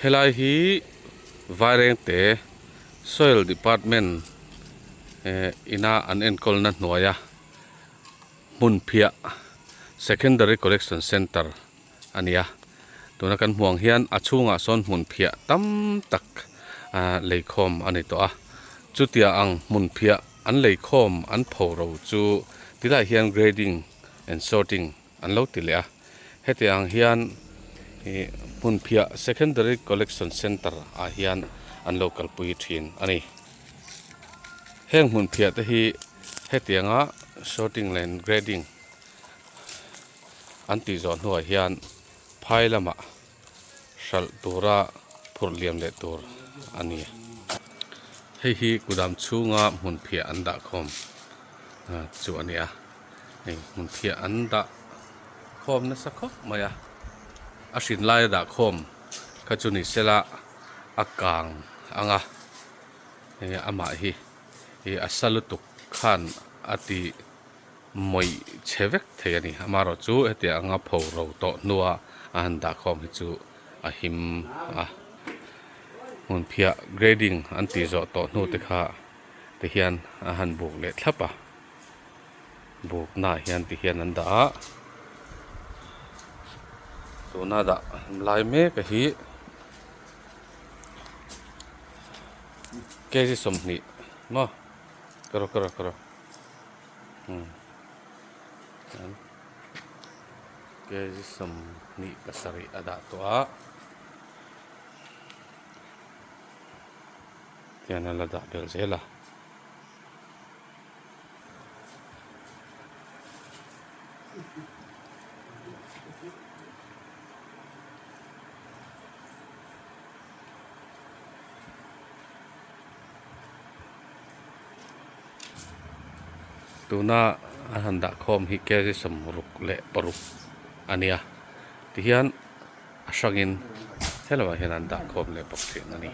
Helai hi Vairengte Soil Department eh ina an enkawlna hnuaia hmunphiah Secondary Collection Centre a ni a tuna kan hmuh ang hian a chhungah sawn hmunphiah tam tak ah leikhawm a ni tawh a chutia ang hmunphiah an leikhawm an phoro chu tilaiah hian grading and sorting an lo ti leh a heti ang hian ih hmunphiah secondary collection centre ah hian an lo kalpui thin a ni heng hmunphiah te hi hetianga sorting leh grading an tih zawh hnuah hian phai lamah hralh tura phurh liam leh tur a ni. Hei hi kudam chhunga hmunphiah an dah khawm chu a ni a, hei hmunphiah an dah khawm nasa khawp mai a, a hrin laia dah khawm kha chu ni sela a kang ang a, hei amah hi ih a sa lutuk khan a ti mawih chhe vek thei a ni amaherawh chu hetiang anga pho ro tawh hnua a han dah khawm hi chu a him a hmunphiah grading an tih zawh tawh hnu te kha ti hian a han buk leh thlap a buk naah hian ti hian an dah a tuna dah lai mek a hi kg 20 maw ka rawh ka rawh ka rawh. Kg 27 a dah tawh a tihian a la dah belh zel a. Tuna a han dah khawm hi kg 66 a nia tihian a hrangin helamah hian an dah khawm leh bawk thin a ni.